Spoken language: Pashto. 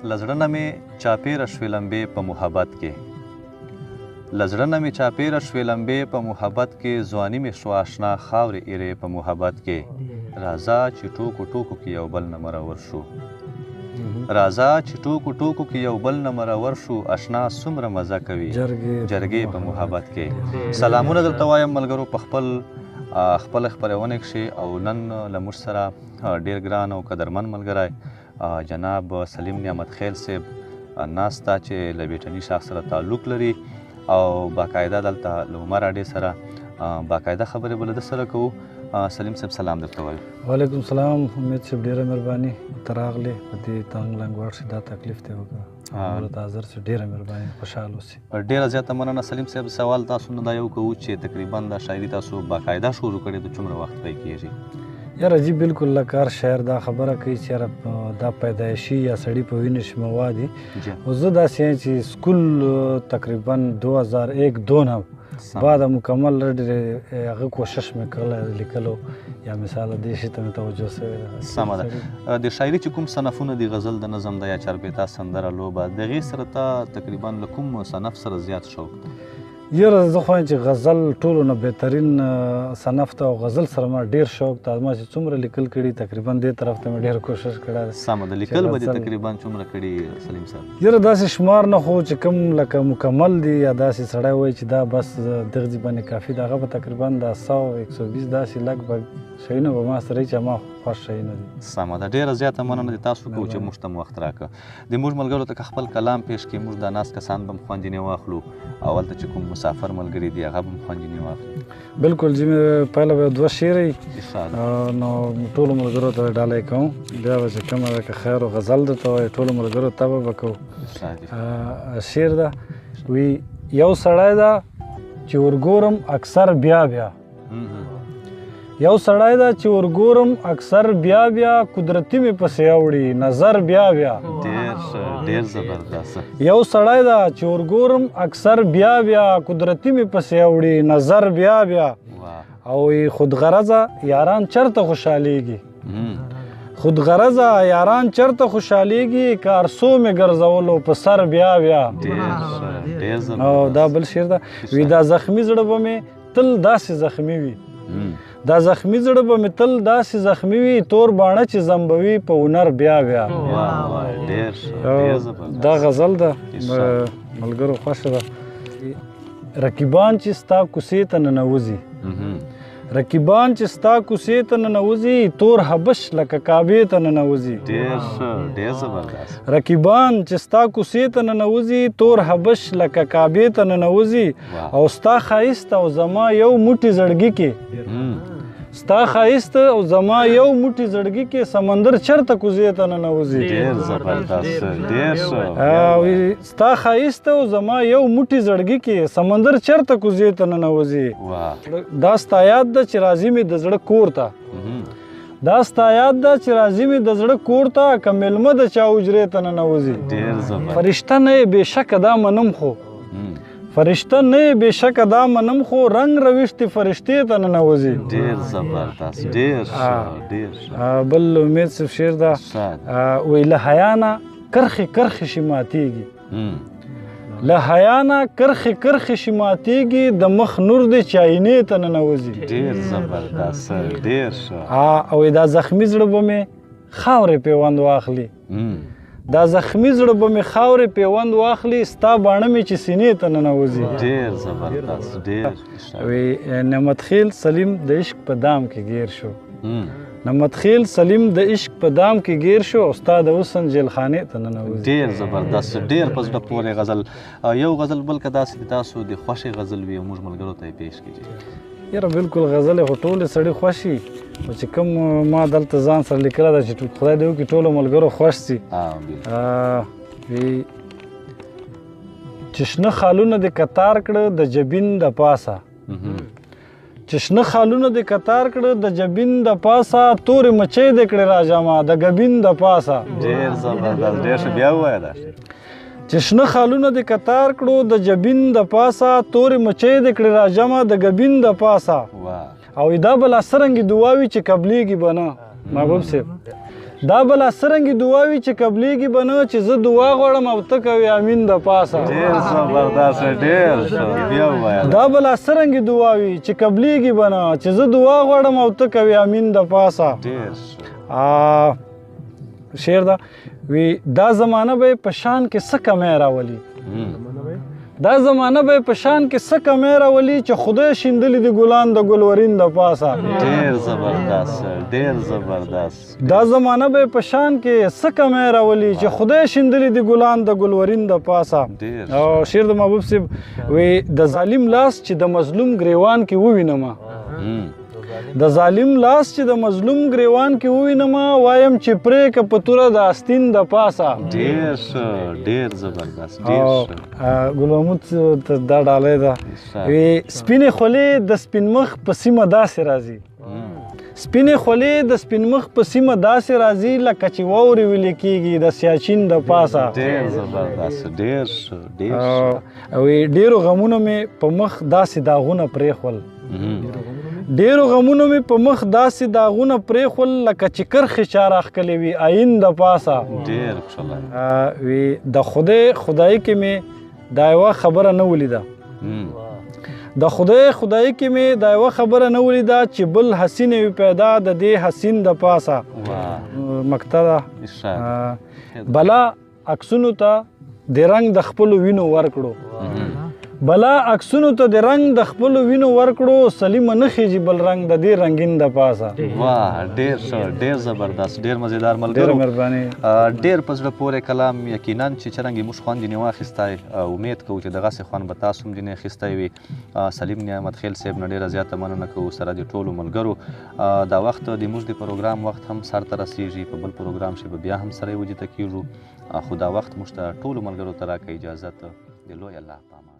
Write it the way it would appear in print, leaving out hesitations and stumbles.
له زړه نه مې چاپېره شوې لمبې په محبت کې، له زړه نه مې چاپېره شوې لمبې په محبت کې، ځواني مې شوه اشنا خاورې ایرې په محبت کې، راځه چې ټوکو ټوکو کې یو بل نه مرور شو، راځه چې ټوکو ټوکو کې یو بل نه مرور شو، اشنا څومره مزه کوي جرګې په محبت کې. سلامونه درته وایم ملګرو په خپل خپل خپرونه کښې، او نن له موږ سره ډېر ګران او قدرمن ملګری جناب سلیم نعمت خیل صاحب ناسته چې له بیټني شاخ سره تعلق لري او باقاعده دلته له عمر اډې سره باقاعده خبرې به له ده سره کوو. سلیم صاحب سلام درته وایو. وعلیکم سلام امید صاحب، ډېره مهرباني ته راغلې، په دې تنګ لنګواټ کښې دا تکلیف دی وکړه، ته حاضر شې، ډېره مهرباني، خوشحال اوسې. ډېره زیاته مننه سلیم صاحب. سوال تاسو نه دا یو کوو چې تقریبا دا شاعري تاسو باقاعده شروع کړې ده، څومره وخت پی کېږي؟ یاره جی بالکل لکه هر شاعر دا خبره کوي چې یاره دا پیدایشي یا سړي په وینې کښې مواد دي، خو زه داسې یم چې سکول تقریبا 2001 2 نه بعد مکمل ډېر هغه کوشش مې کړی لیکلو یا مثال دې شي ته مې توجه سوې ده. سمه ده. د شاعري چې کوم صنفونه دي، غزل د نظم ده یا چاربیتا، سندره، لوبه، دغې سره ته تقریبا له کوم صنف سره زیات شوق دی؟ یاره زه خو وایم چې غزل ټولو نه بهترین صنف ته، او غزل سره ما ډېر شوق ته، ما چې څومره لیکل کړي تقریبا دې طرف ته مې ډېر کوشش کړی دی. سمه ده. لیکل به دې تقریبا څومره کړي سلیم صاحب؟ یاره داسې شمار نه خو چې کوم لکه مکمل دی یا داسې سړی وایي چې دا بس دغه ځای باندې کافي ده، هغه به تقریبا دا 100 120 داسې لږ بګ شیونه به ما سره چې ما خوښ شیونه دي. سمه ده. ډېره زیاته مننه د تاسو کوو چې موږ ته مو وخت راکړ. د موږ ملګرو ته که خپل کلام پېښ کړي، موږ دا ناست کسان به هم خوند یې واخلو او هلته چې کوم مسافر ملګري دي هغه به هم خوند یې واخلي. بالکل جی، مې پهله به دوه شعره نو ټولو ملګرو ته ډالۍ کوم، بیا به چې کومه ده که خیر او غزل درته وایي ټولو ملګرو ته به کوو. شعر ده وی، یو سړی ده چې ورګورم اکثر بیا بیا، یو سړی ده چې ورګورم اکثر بیا بیا، قدرتي مې پسې اوړي نظر بیا بیا. ډېر ښه، ډېر زبردست. یو سړی ده چې ورګورم اکثر بیا بیا، قدرتي مې پسې اوړي نظر بیا بیا، او خود غرضه یاران چرته خوشحالېږي، خود غرضه یاران چرته خوشحالېږي، که ارسو مې ګرځولو په سر بیا بیا. ډېر ښه، او دا بل شعر ده وی، دا زخمي زړه به مې تل داسې زخمي وي، دا زخمي زړه به مې تل داسې زخمي وي، تور باڼه چې زمبوي په هنر بیا بیا. دا غزل ده ملګرو خوښه ده. رقیبان چې ستا کوڅې ته ننوځي، رقیبان چې ستا کوڅې ته ننوځي، تور حبش لکه کعبې ته ننوځي. ډېر ښه، ډېر زبردست. رقیبان چې ستا کوڅې ته ننوځي، تور حبش لکه کعبې ته ننوځي، او ستا ښایست او زما یو موټي زړګي کې، ستا ښایست او زما یو موټي زړګي کې، سمندر چرته کوزې ته ننوځي. ډېر زبردست، ډېر ښه. ستا ښایست او زما یو موټي زړګي کې، سمندر چرته کوزې ته ننوځي. دا ستا یاد ده چې راځي مې د زړه کور ته، دا ستا یاد ده چې راځي مې د زړه کور ته، که مېلمه د چا حجرې ته ننوځي. فرشته نه یې بېشکه دا منم، خو فرشته نه یې بېشکه دا منم، خو رنګ رویشتې فرشتې ته ننوځي. ډېر زبردست، ډېر ښه، ډېر ښه. بل امید صاحب شعر ده وایي، له حیا نه کرښې کرښې شي ماتېږي، له حیا نه کرښې کرښې شي ماتېږي، د مخ نور دی چې آینې ته ننوځي. ډېر زبردست، ډېر ښه. او دا زخمي زړه به مې خاورې پیوند واخلي، دا زخمي زړه به مې خاورې پیوند واخلي، ستا باڼه مې چې سینې ته ننوځي. ډېر زبردست، ډېر. وی نعمت خیل سلیم د عشق په دام کې ګیر شو، نعمت خیل سلیم د عشق په دام کې ګیر شو، او ستا د حسن جیلخانې ته ننوځي. ډېر زبردست، ډېر په زړه پورې غزل. یو غزل بل که داسې د تاسو د خوښې غزل وي او موږ ملګرو ته یې پېښ کړي. یاره بالکل غزل خو ټولې سړي خوښي، خو چې کوم ما دلته ځان سره لیکله ده چې خدای دې وکړي ټولو ملګرو خوښ سي. چې شنه خالونه دې کتار کړه د جبین د پاسه، چې شنه خالونه دې کتار کړه د جبین د پاسه، تورې مچۍ دې کړې راجمع د ګبین د پاسه. ډېر زبردست، ډېر ښه. بیا ووایه دا. چې شنه خالونه دې کتار کړو د جبین د پاسه، تورې مچۍ دې کړې راجمع د ګبین د پاسه، او دا به لا څرنګه دعا وي چې قبلېږي به نه. محبوب صاحب دا به لا څه رنګې دعا وي چې قبلېږي به نه، چې زه دعا غواړم او ته کوې امین د پاسه. ډېر زبردست، ډېر ښه، بیا ووایه. دا به لا څه رنګې دعا وي چې قبلېږي به نه، چې زه دعا غواړم او ته کوې امین د پاسه. ډېر ښه. شعر ده وی دا زمانه به په شان کې څه کمی راولي، دا زمانه به په شان کې څه کمی راولي چې خدای شیندلي دي ګلان د ګلورین د پاسه. ډېر زبردست، ډېر زبردست. دا زمانه به په شان کې څه کمی راولي چې خدای شیندلي دي ګلان د ګلورین د پاسه. او شعر د محبوب صاحب وی د ظالم لاس چې د مظلوم ګریوان کې ووینم، د ظالم لاس چې د مظلوم ګریوان کې ووینم، وایم چې پرې که په توره د آستین د پاسه. ډېر ښه، ډېر زبردست، ډېر ښه. ګل محمود ته دا ډالۍ ده. وی سپینې خولې د سپین مخ په سیمه داسې راځي، سپینې خولې د سپین مخ په سیمه داسې راځي لکه چې واورې ویلې کېږي د سیاچین د پاسه. ډېر زبردست، ډېر ښه، ډېر ښه. وی ډېرو غمونو مې په مخ داسې داغونه پرېښول، ډېرو غمونو مې په مخ داسې داغونه پرېښول لکه چې کرښې چا راښکلې وي آیین د پاسه. ډېر ښکلی. وی د خدای خدای کې مې دا یوه خبره نه ولیده، د خدای خدای کې مې دا یوه خبره نه ولیده چې بل حسین وي پیدا د دې حسین د پاسه. مکته ده. بلا عکسونو ته د رنګ د خپلو وینو ورکړو، بلا عکسونو ته د رنګ د خپلو وینو ورکړو، سلیمه نه خېږي بل رنګ د دې رنګین د پاسه. واه، ډېر ښه، ډېر زبردست، ډېر مزیدار ملګرو، ډېره مهرباني، ډېر په زړه پورې کلام. یقینا چې چرنګې موږ خوند یې واخیستی، امید کوو چې دغسې خوند به تاسو هم ځینې اخیستی وي. سلیم نعمت خیل صاحب نه ډېره زیاته مننه کوو سره د ټولو ملګرو. دا وخت د موږ د پروګرام وخت هم سر ته رسېږي، په بل پروګرام کښې به بیا هم سره وجیته کېږو، خو دا وخت موږ ته ټولو ملګرو ته راکړه اجازت. د لوی الله په امان.